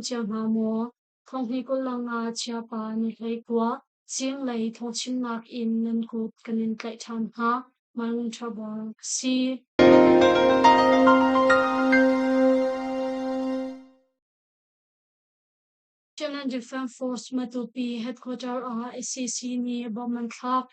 dam cio hna maw? Thonghni 25 Chiapa ni 19 zinglei thawngchimnak in nan kut kan in tlaih ṭhan hna. Mang Ṭha si. Chinland Defence Force Matupi headquarter ah SAC nih bomb an thlak.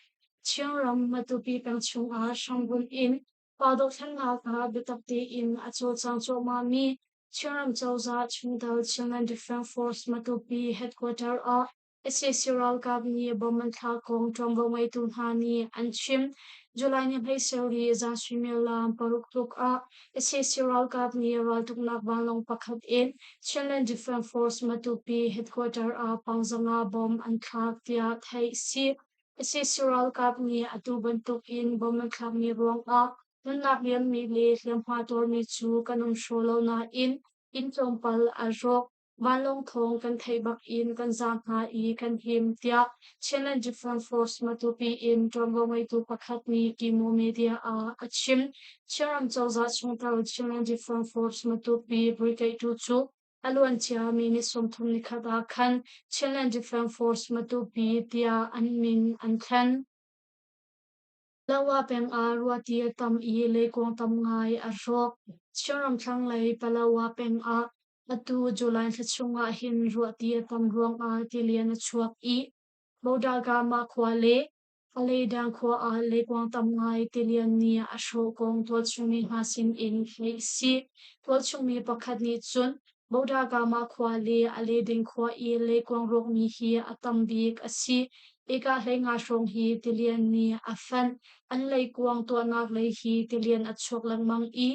Chinram Matupi peng chungah hrambunh in pa dothlennak ah biatak tein a cawlcang cuahmahmi Chinram cozah chungtel Chinland Defence Force Matupi headquarter ah sac ralkap nih bomb an thlak kong ṭuanvo ngeitu hna nih an chim. July ni 17 zan suimilam 6 tluk ah sac ralkap nih raltuknak vanlawng pakhat in Chinland Defence Force Matupi headquarter ah pangzanga bomb an thlak tiah theih a si. Sac ralkap nih atu bantuk in bomb an thlakmi ruangah nunnak liammi le hliamhma tuarmi cu kan um hraw lo nain inn tlawmpal a rawk. Vanlawng thawng kan theih bak in kan zaam hna i kan him, tiah Chinland Defence Force Matupi in ṭuanvo ngeitu pakhat nih Kimo Media ah a chim. Chinram cozah chungtel Chinland Defence Force Matupi Brigade tu cu a luancia mi ni 31 ah khan Chinland Defence Force Matupi tiah an min an thlen. Lawa peng ah ruahti a tam i leikuang tam ngai a hrawk. Chinram thlanglei Palawa peng ah atu July thla chung ah hin ruahti a tam ruangah tilian a chuak i Bodagama khua le Aleidang khua ah leikuang tam ngai tilian nih a hrawh kong tualchungmi hna sin in theih a si. Tualchungmi pakhat nih cun Bodagama khua le Aleding khua i leikuang rawkmi hi a tam bik a si. Eka 15 hrawng hi tilian nih a fanh. An leikuang tuahnak lei hi tilian a chuak lengmang i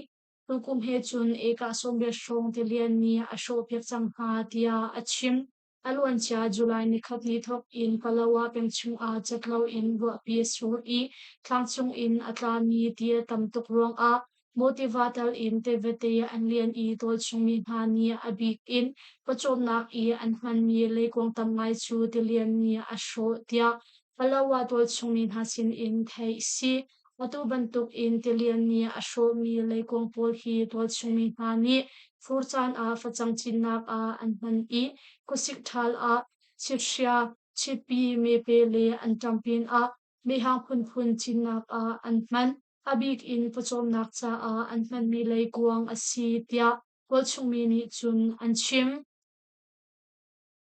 tukum he cun eka 18 hrawng tilian nih a hrawhpiak cang hna tiah a chim. A luancia July nikhat ni thawk in Palawa peng chungah cat loin ruahpi a sur i tlangcung in a tlami ti a tam tuk ruangah Motiva tal in tevate an lian i tualchungmi hna nih a bik in pawcawmnak i an hmanmi leikuang tam ngai cu tilian nih a hrawh tiah Palawa tualchungmi hna sinin theih a si. Atu bantuk in tilian nih a hrawhmi leikuang pawl hi tualchungmi hna nih fur caan ah facang cinnak ah an hman i khuasik ṭhal ah chithria, chipi, mepe le anṭam pinah mehhang phunphun cinnak ah an hman. A bik in pawcawmnak caah an hmanmi leikuang a si tiah tualchungmi nih cun an chim.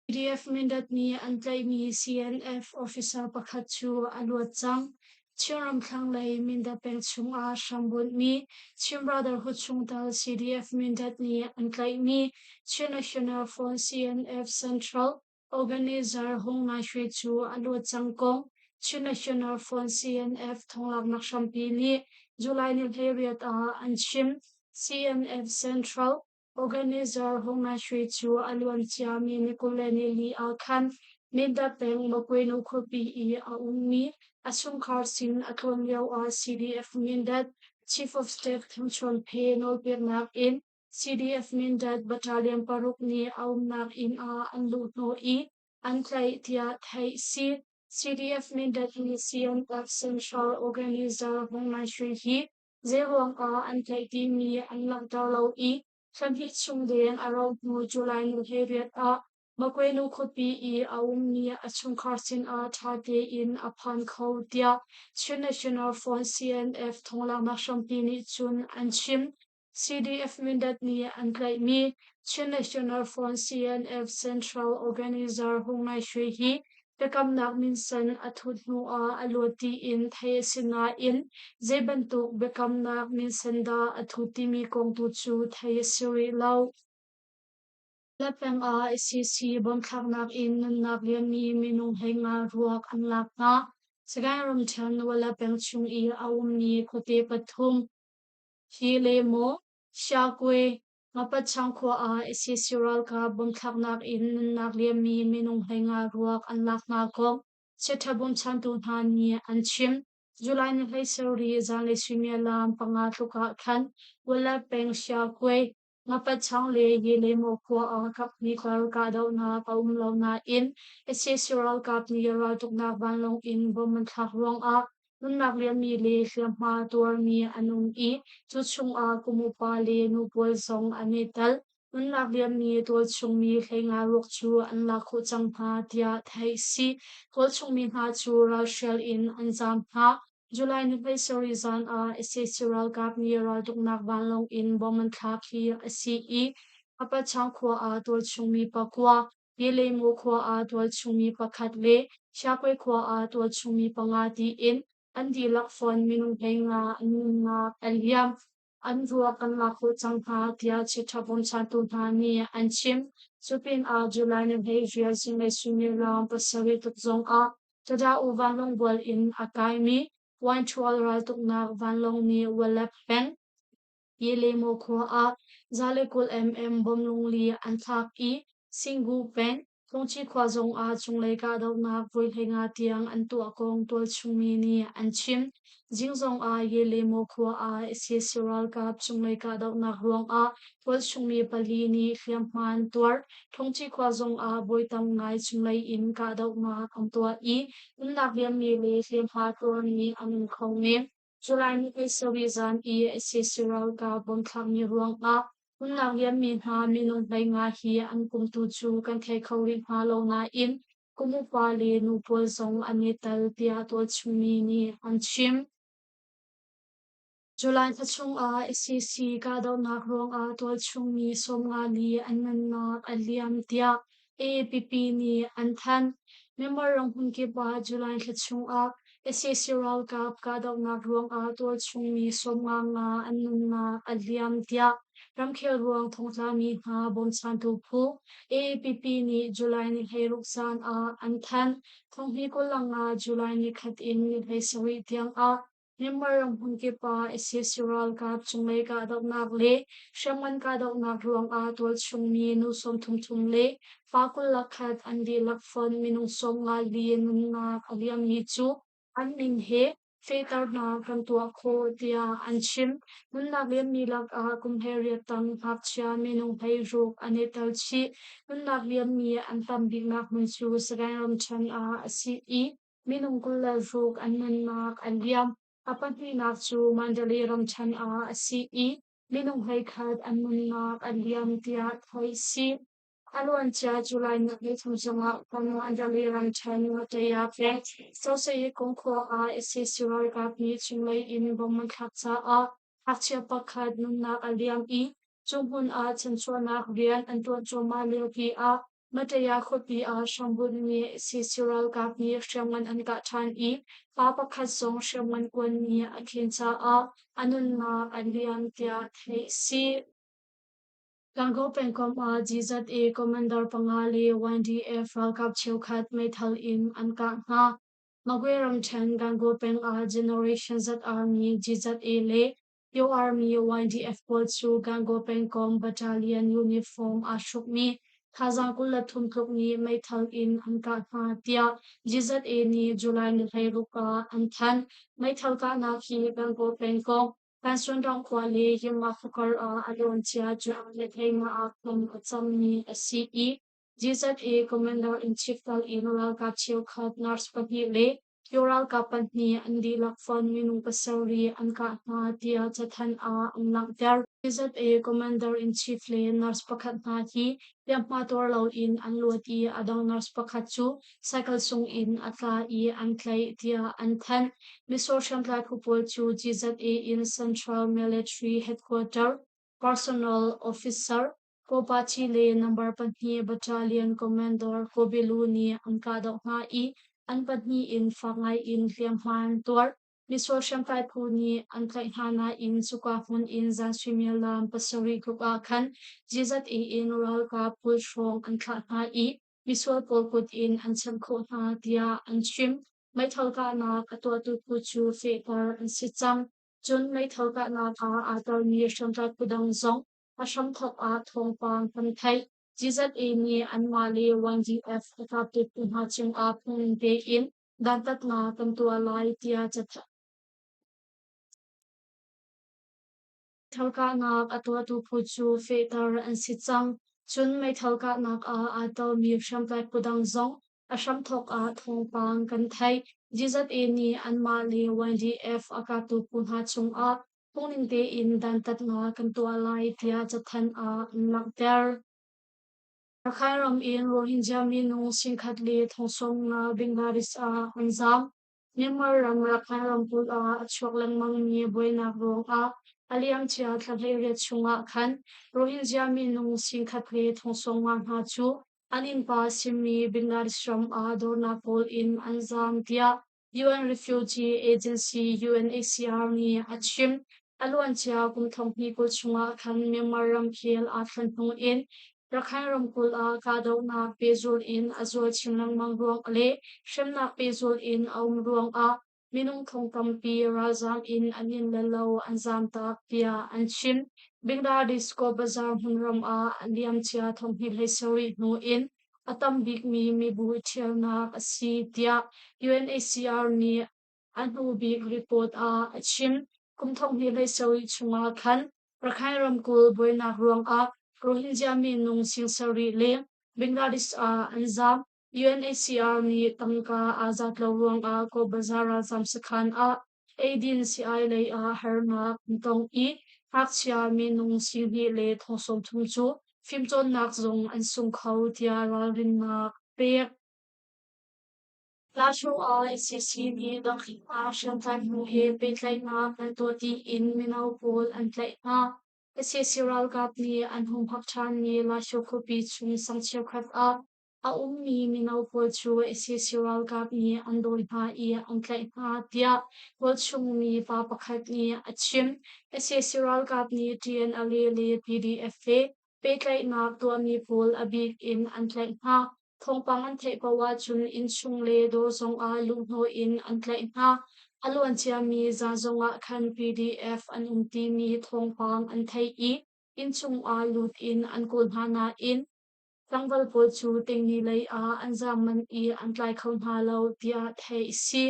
PDF Mindat nih an tlaihmi CNF officer pakhat cu a luat cang. Chinram thlanglei Mindat peng chungah hrambunhmi Chin Brotherhood chungtel CDF Mindat nih an tlaihmi Chin National Front CNF Central Organizer Hung Ngai Shwe cu a luat cang kong Chin National Front CNF thonglaknak hrampi nih July ni 18 ah an chim. CNF Central Organizer Hung Ngai Shwe cu a luancia mi ni 24 ah khan Mindat peng Makwenu khuapi i a ummi a chungkhar sin a tlawn lio ah CDF Mindat Chief of Staff Thang Chuan Phe nawlpeknak in CDF Mindat Battalion paruk nih a umnak inn ah an luhhnawh i an tlaih tiah theih a si. CDF Mindat nih CNF Central Organizer Hung Ngai Shwe hi Zeiruang ah an tlaih timi an langhter lo i thla hnih chung deng a rauh hnu July ni 18 ah Makwenu khuapi i a ummi a chungkhar sinah ṭha tein a phan kho tiah Chin National Front CNF thonglaknak hrampi nih cun an chim. CDF Mindat nih an tlaihmi Chin National Front CNF Central Organizer Hung Ngai Shwe hi biakamnak minsen a thut hnuah a luat tiin theih a si nain zei bantuk biakamnak minsen dah a thut timi kong tu cu theih a si rih lo. Lapeng ah SEC bomthlaknak in nunnak liammi minung 15 ruak an lak hna. Sagaing ramṭhen Wala peng chung i a ummi khuate pathum hi le maw Siakwe, Ngapatchang khua ah sac ralkap bomthlaknak in nunnak liammi minung 15 ruak an lak hna kong chiaṭha bawmchantu hna nih an chim. July ni 17 zanlei suimilam 5 tluk ah khan Wala peng Siakwe, Ngapatchang le Yelemo khua ah kaphnih kar kahdohnak a um lo nain sac ralkap nih raltuknak vanlawng in bom an thlak ruangah Nunnak liammi le hliamhma tuarmi an um i cu chungah kum upa le nu pawl zong an i tel. Nunnak liammi tualchungmi 15 ruak cu an lak khawh cang hna tiah theih a si. Tualchungmi hna cu ralhrial in an zaam hna. July ni 17 zan ah sac ralkap nih raltuknak vanlawng in bomb an thlak hi a si i Apachang khua ah tualchungmi pakua, Yelemu khua ah tualchungmi pakhat le Siakwe khua ah tualchungmi panga tiin an dihlak fonh minung 15 an nunnak a liam. An ruak kan lak khawh cang hna tiah chiṭha bawmchantu hna nih an chim. Cu pinah July ni 18 zinglei suimilam 7 tuk zongah Tada-u vanlawng bual in a kaimi Wine-ṭhual raltuknak vanlawng nih Walep peng Yelemo khua ah 120 mm bomb lungli an thlak i Singu peng Tlungci khua zongah cunglei kahdohnak voi 15 tiang an tuah kong tualchungmi nih an chim. Zing zongah Yelemo khua ah sac ralkap cunglei kahdohnak ruangah tualchungmi pali nih hliamhma an tuar. Tlungci khua zongah bawi tam ngai cunglei in kahdohnak an tuah i nunnak liammi le hliamhma tuarmi an um kho men. July ni 17 zan i sac ralkap bomb thlakmi ruangah nunnak liammi hna minung 15 hi an kum tu cu kan thei kho rih hna lo nain kum upa le nu pawl zong an i tel tiah tualchungmi nih an chim. July thla chungah sac kahdohnak ruangah tualchungmi 50 li an nunnak a liam tiah AAPP nih an thanh. Myanmar ram hmunkip ah July thla chungah sac ralkap kahdohnak ruangah tualchungmi 55 an nunnak a liam tiah ramkhel ruang thongtlami hna bawmchantu phu AAPP nih July ni 16 zan ah an thanh. Thonghni 25 July ni khat in ni 17 tiang ah Myanmar ram hmunkip ah sac ralkap cunglei kahdohnak le hriamngan kahdohnak ruangah tualchungmi nu 33 le pa 21 an dihlak fonh minung 54 nunnak a liammi cu an min he fehternak kan tuah khawh tiah an chim. Nunnak liammi lakah kum 18 tang ngakchia minung 16 an i tel chih. Nunnak liammi an tam biknak hmun cu Sagaing ramṭhen ah a si i minung 26 an nunnak an liam. A pahnihnak cu Mandalay ramṭhen ah a si i minung 11 an nunnak an liam tiah theih si. A luancia July ni 23 zongah kan Mandalay ramṭhen Wataya peng Sosei kong khua ah sac ralkap nih cunglei in bomb an thlak caah ngakchia pakhat nunnak a liam i cu hmun ah chanchuahnak rian an ṭuan cuahmah liopi ah Mataya khuapi ah hrambunh nih sac ralkap nih hriamngan an kah ṭhan i pa pakhat zong hriamngan kuan nih a khen caah a nunnak a liam tiah theih a si. Gangaw pengkomh ah GZA commander panga le YDF ralkap cheukhat meithal in an kah hna. Magwe ramṭhen Gangaw peng ah Generation Z Army GZA le Pyo Army YDF pawl cu Gangaw pengkomh battalion uniform aa hrukmi thazaang 23 tluk nih meithal in an kah hna tiah GZA nih July ni 16 ah an thanh. Meithal kahnak hi Gangaw pengkomh Pansuanrang khua le Yinma khuakar ah a luancia July ni 15 ah khan a cangmi a si i GZA Commander-in-Chief tal in ralkap cheukhat nurse pahnih le Pyo ralkap pahnih an dihlak fonh minung pasarih an kah hna tiah cathanh ah an langhter. GZA Commander-in-Chief le nurse pakhat hna hi hliamhma tuar loin an luat i a dang nurse pakhat cu cycle sung in a tla i an tlaih tiah an thanh. Misual hriamtlai phu pawl cu GZA in Central Military Headquarter Personnel Officer Kopachi le Number pahnih Battalion Commander Kobilu nih an kahdoh hna i an pahnih in fak ngai in hliamhma an tuar. Misual hriamtlai phu nih an tlaih hna nain cuka hmun in zan suimilam 7 tluk ah khan GZA in ralkap 20 hrawng an thlah hna i misual pawl kut in an chanh khawh hna tiah an chim. Meithal kahnak a tuahtu phu cu fehter an si cang. Cun meithal kahnak ah aa telmi hriamtlai phu dang zong a hramthawk ah thawngpang kan theih. GZA nih anmah le YDF a kaptu hna cungah phung tein dantatnak kan tuah lai tiah cathanh. Meithal kahnak a tuahtu phu cu fehter an si cang. Cun meithal kahnak ah aa telmi hriamtlai phu dang zong a hramthawk ah thawngpang kan theih. GZA nih anmah le YDF a kaptu phu hna cungah. phungning tein dantatnak kan tuah lai tiah cathanh ah an langhter. Rakhine ram in Rohingya minung singkhat le 75,000 Bangladesh ah an zaam. Myanmar ram Rakhine ramkulh ah a chuak lengmangmi buainak ruangah a liamcia thla 18 chungah khan Rohingya minung 1,000 le 50,000 hna cu an innpa simi Bangladesh ram ah dornak kawl in an zaam tiah UN Refugee Agency UNHCR nih a chim. A luancia kum 2020 chungah khan Myanmar ramkhel aa thlen hnu in Rakhine ramkulh ah kahdohnak pehzulh in a zual chin lengmang ruang le hremnak pehzulh in a um ruangah minung thong tampi ralzaam in an inn le lo an zaamtak tiah an chim. Bangladesh Bazar hmunram ah a liamcia 2017 hnu in a tam bikmi mibu i ṭhialnak a si tiah UNHCR nih a hnu bik report ah a chim. Kum 2017 chungah khan Rakhine ramkulh buainak ruangah Rohingya minung 7,000 leng Bangladesh ah an zaam. UNHCR nih tangka aa zat lo ruangah Kawlbazar ralzaam sakhan ah eidin sii-ai lei ah harnak an tong i ngakchia minung 2,030 le 30,000 cu fimcawnnak zong an sung kho tiah ralrinnak a pek. Hlasho ah sac nih dothlatnak hriamtlai hnu he pehtlaihnak an tuah tiin mino pawl an tlaih hna. Sac ralkap nih an humhak ṭhanmi Lasho khuapi chung sang cheukhat ah a ummi mino pawl cu sac ralkap nih an dawi hna i an tlaih hna tiah tualchung mi pa pakhat nih a chim. Sac ralkap nih TNLA le PDF he pehtlaihnak tuahmi pawl a bik in an tlaih hna. Thawngpang an theih paoh ahcun innchung le dawr zongah luhhnawh in an tlaih hna. A luanciami zan zongah khan PDF an um timi thawngpang an theih i innchung ah lut in an kawl hna nain tlangval pawl cu Tingni lei ah an zaam manh i an tlai kho hna lo tiah theih a si.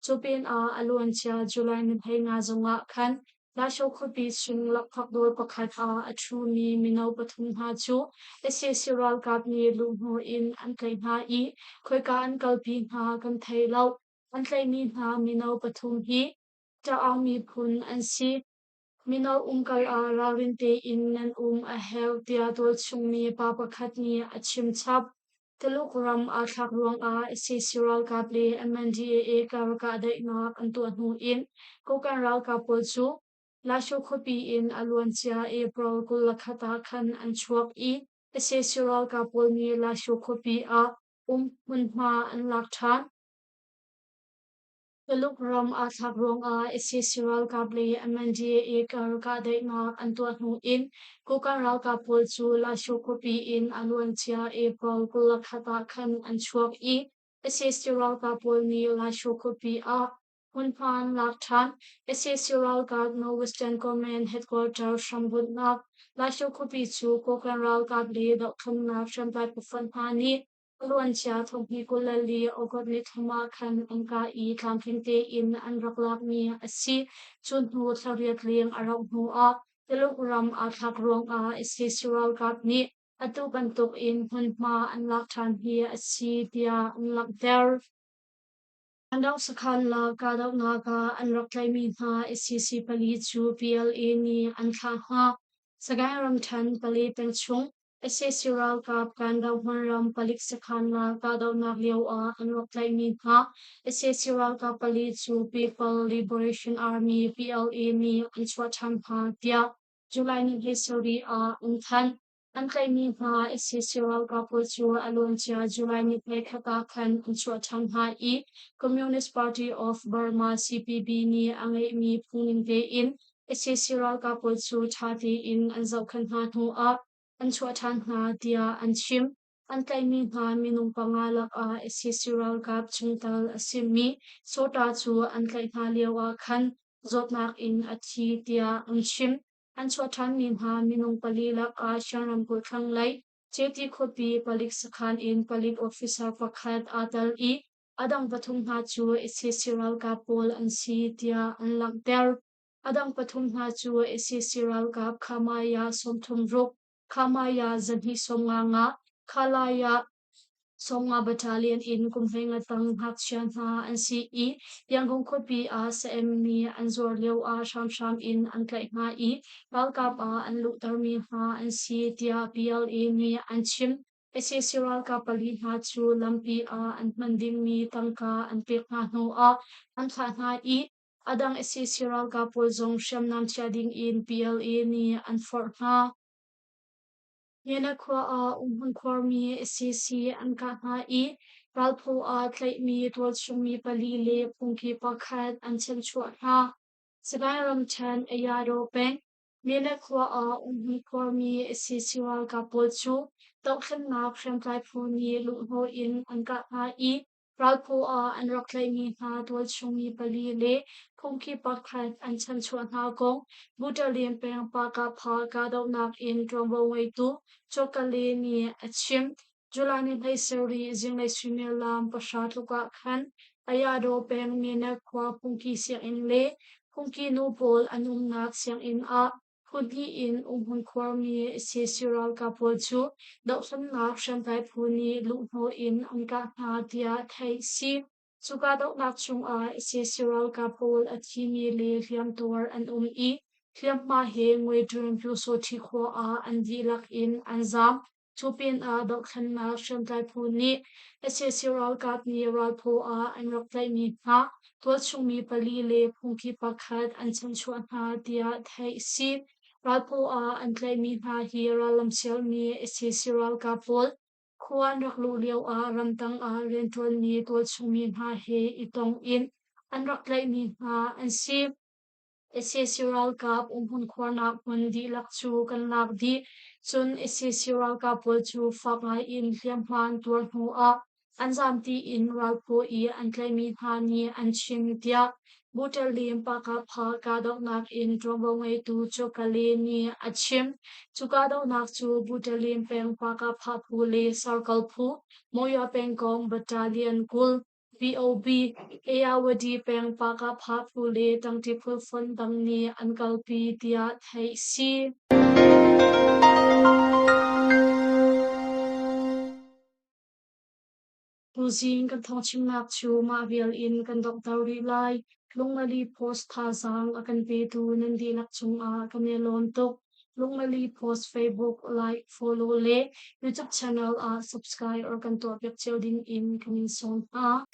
Cu pinah a luancia July ni 15 zongah khan Lasho khuapi chung lakphak dawr pakhat ah a ṭhumi mino pathum hna cu sac ralkap nih luhhnawh in an tlaih hna i khoika an kalpi hna kan thei lo. An tlaihmi hna mino pathum hi Ṭaang miphun an si. Mino umkal ah ralrin tein nan um a herh tiah tualchungmi pa pakhat nih a chim chap. Tuluk ram aa thlak ruangah sac ralkap le MNDAA kar kahdaihnak an tuah hnu in Kokang ralkap pawl cu Lasho khuapi in a luancia April 21 ah khan an chuak i sac ralkap pawl nih Lasho khuapi ah um hmunhma an lak ṭhan. Tuluk ram aa thlak ruangah sac ralkap le MNDAA kar kahdaihnak an tuah hnu in Kokang ralkap pawl cu Lasho khuapi in a luancia April 21 ah khan an chuak i sac ralkap pawl nih Lasho khuapi ah hmunhma an lak ṭhan. Sac ralkap North Western Command headquarter hrambunhnak Lasho khuapi cu Kokang ralkap le dohthlennak hriamtlai phu hna nih A luancia 2024 August ni thum ah khan an kah i tlamtling tein an rak lakmi a si. Cu hnu thla riat leng a rauh hnu ah Tuluk ram aa thlak ruangah sac ralkap nih atu bantuk in hmunhma an lak ṭhan hi a si tiah an langhter. An sakhan lak kahdohnak ah an rak tlaihmi hna sac pali cu PLA nih an thlah hna. Sagaing ramṭhen Pale peng chung Sac ralkap Kandaw hmunram palik sakhan ah kahdohnak lio ah an rak tlaihmi hna sac ralkap pali cu People Liberation Army PLA nih an chuah ṭhan hna tiah July ni 27 ah an thanh. An tlaihmi hna sac ralkap pawl cu a luancia July ni 21 ah khan an chuah ṭhan hna i Communist Party of Burma CPB nih a ngeihmi phungning tein Sac ralkap pawl cu ṭha tein an zohkhenh hna hnuah an chuah ṭhan hna tiah an chim. An tlaihmi hna minung panga lakah sac ralkap chungtel a simi Sawta cu an tlaih hna lioah khan zawtnak in a thi tiah an chim. An chuah ṭhanmi hna minung pali lakah Shan ramkulh thlanglei Ceti khuapi palik sakhan in palik officer pakhat aa tel i a dang pathum hna cu sac ralkap pawl an si tiah an langhter. A dang pathum hna cu sac ralkap Khamaya 36, Khamaya 255, Khalaya Sawmnga Battalion in kum 15 tang ngakchia hna an si i Yangon khuapi ah saem mi an zuar lio ah hramhram in an tlaih hna i ralkap ah an luhtermi hna an si tiah PLA nih an chim. Sac ralkap pali hna cu lampi ah an hman dingmi tangka an pek hna hnu ah an thlah hna i a dang sac ralkap pawl zong hriamnam chia ding in PLA nih an forh hna. Myana khua ah umhmun khuarmi sac an kah hna i ralphaw ah tlaihmi tualchung mi pali le phungki pakhat an chanchuah hna. Sagaing ramṭhen Ayadaw peng Myana khua ah umhmun khuarmi sac ralkap pawl cu dohthlennak hriamtlai phu nih luhhnawh in an kah hna i Ralphaw ah an rak tlaihmi hna tualchung mi pali le phungki pakhat an chanchuah hna kong Butterlian peng Pakapha kahdohnak in ṭuanvo ngeitu Chokale nih a chim. July ni 17 zinglei suimilam 9 tluk ah khan Ayadaw peng Myanak khua phungki sianginn le phungki nu pawl an umnak sianginn ah Phu hnih in umhmun khuarmi sac ralkap pawl cu dohthlennak hriamtlai phu nih luhhnawh in an kah hna tiah theih a si. Cu kahdohnak chungah sac ralkap pawl a thimi le hliamtuar an um i hliamhma he Ngweṭun Pyusawṭhi khua ah an dihlak in an zaam. Cu pinah dohthlennak hriamtlai phu nih sac ralkap nih ralphaw ah an rak tlaihmi hna tualchung mi pali le phungki pakhat an chanchuah hna tiah theih a si. Ralphaw ah an tlaihmi hna hi rallam sialmi sac ralkap pawl khua an rak luh lio ah ramtang ah rianṭuanmi tualchung mi hna he i tong in an rak tlaihmi hna an si. Sac ralkap umhmun khuarnak hmun dihlak cu kan lak dih. Cun sac ralkap pawl cu fak ngai in hliamhma an tuar hnu ah an zaam tiin ralphaw i an tlaihmi hna nih an chim tiah Buṭalim Pakapha kahdohnak in ṭuanvo ngeitu Chokale nih a chim. Cu kahdohnak cu Buṭalim peng Pakapha phu le Sarkal phu, Monywa pengkomh Battalion 20, VOB, Ayawadi peng Pakapha phu le ṭangṭi phulfonh dang nih an kalpi tiah theih a si. Tuzing kan thawngchimnak cu mah vial in kan donghter rih lai. Lungmali Post thazaang a kan petu nan dihlak cungah kan i lawm tuk. Lungmali Post Facebook like, follow le YouTube channel ah subscribe or kan tuahpiak cio ding in kan in sawm hna.